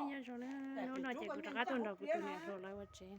Nyob zoo na, hnub no ces kuv rov qab tuaj nrog kuv tus niam hluas lawv ua tsev.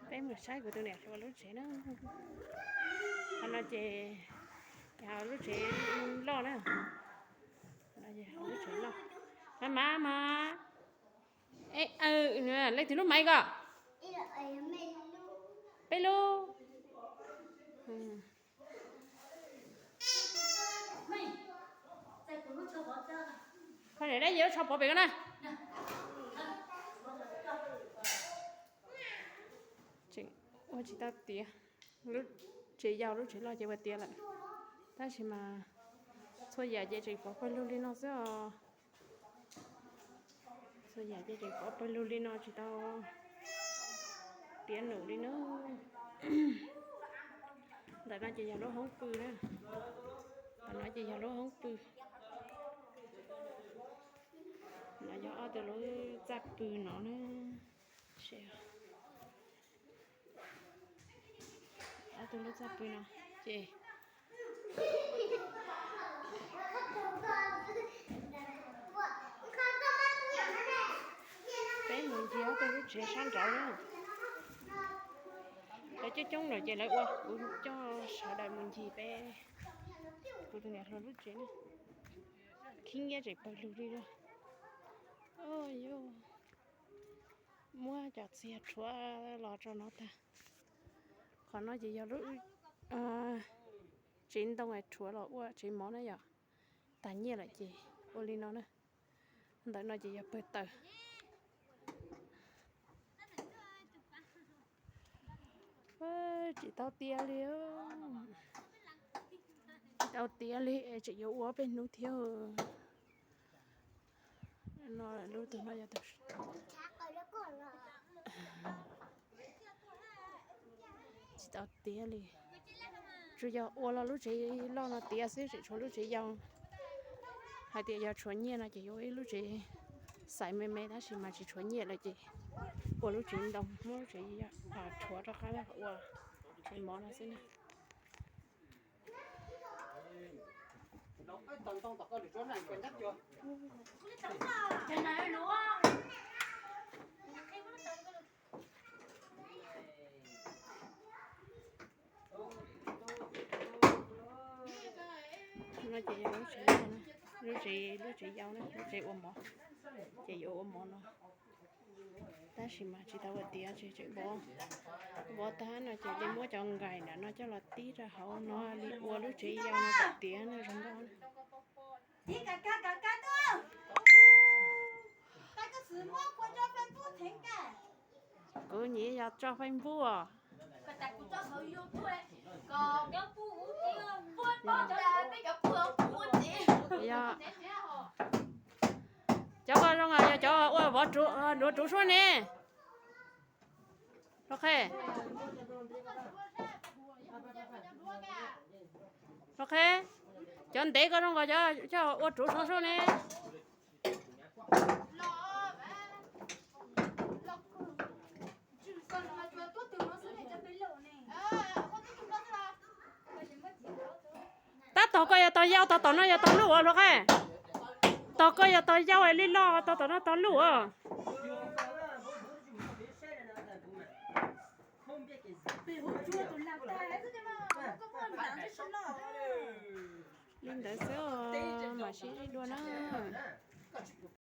Peb mus saib kuv tus niam hluas lub tsev na. Qhov no ces lub tsev loj na. Lub tsev loj. Mas mas mas, leej twg lub maiv ko? Peb lub. Koj niam dab yim tsho pov pem ko na. Tseem ua tsis tau tiav, lub tsev yau lub tsev loj ces ua tiav lawm, tab sis mas txhua yam ces tseem pov pawg lug li no xwb os. Txhua yam ces tseem pov pawg lug li no tsis tau tiav num li na. Ntawm no ces yog lub hoob pw na. Ntawm no ces yog lub hoob pw. No yog ob tug lub txaj pw no na. Ob tug lub txaj pw no ces peb mus ncig ob tug lub tsev sab nraud na. Lawv coob coob lawm ces lawv ua, kuv coj sawv daws mus ncig peb, kuv tus niam hluas lub tsev na. Khib nyiab tseem pawg lug li lawm. Yus muab cov txiag rhuav los rau no tag. Qhov no ces yog lub tsev ntoo rhuav los ua tsev mov na yom. Tag nyiaj lawm ces ua li no na. Ntawm no ces yog pawg taws. Tsis tau tiav li, tsis tau tiav li, tseem yuav ua peb hnub thiab. No lub tug no yog tsis tau tiav li. Tsuas yog ua los lub tsev loj no tiav xwb, tseem tshuav lub tsev yau. Hais tias yog tshuav nyiaj no ces yuav ua ib lub tsev xaiv me me, tab sis mas tsis tshuav nyiaj lawm ces ua lub tsev ntoo, muab lub tsev rhuav rau qab ua tsev mov no xwb na. No ces yog lub tsev, lub tsev, lub tsev yau na, lub tsev ua mov, ces yuav ua mov no. Tab sis mas tsis tau ua tiav, tseem vov, vov tag no ces li muab cov nkais nram no coj los tib rau hauv no li ua lub tsev yau no kom tiav no zoo nkauj. Kuv nyiam yog tso Facebook os. Yog cov ko zoo yog cov ua vov, duav ruv suab ne. Ok, ok, cov ntev ko zoo nkaus cov coj ua ruv suab ne. Tab tog koj yog tog yau, tog tom no yog tog luj os Hluas Qheb. Tog koj yog tog yau li loj, tog tom no tog luj os. Li ntawd xwb, mam sib ntsib dua na.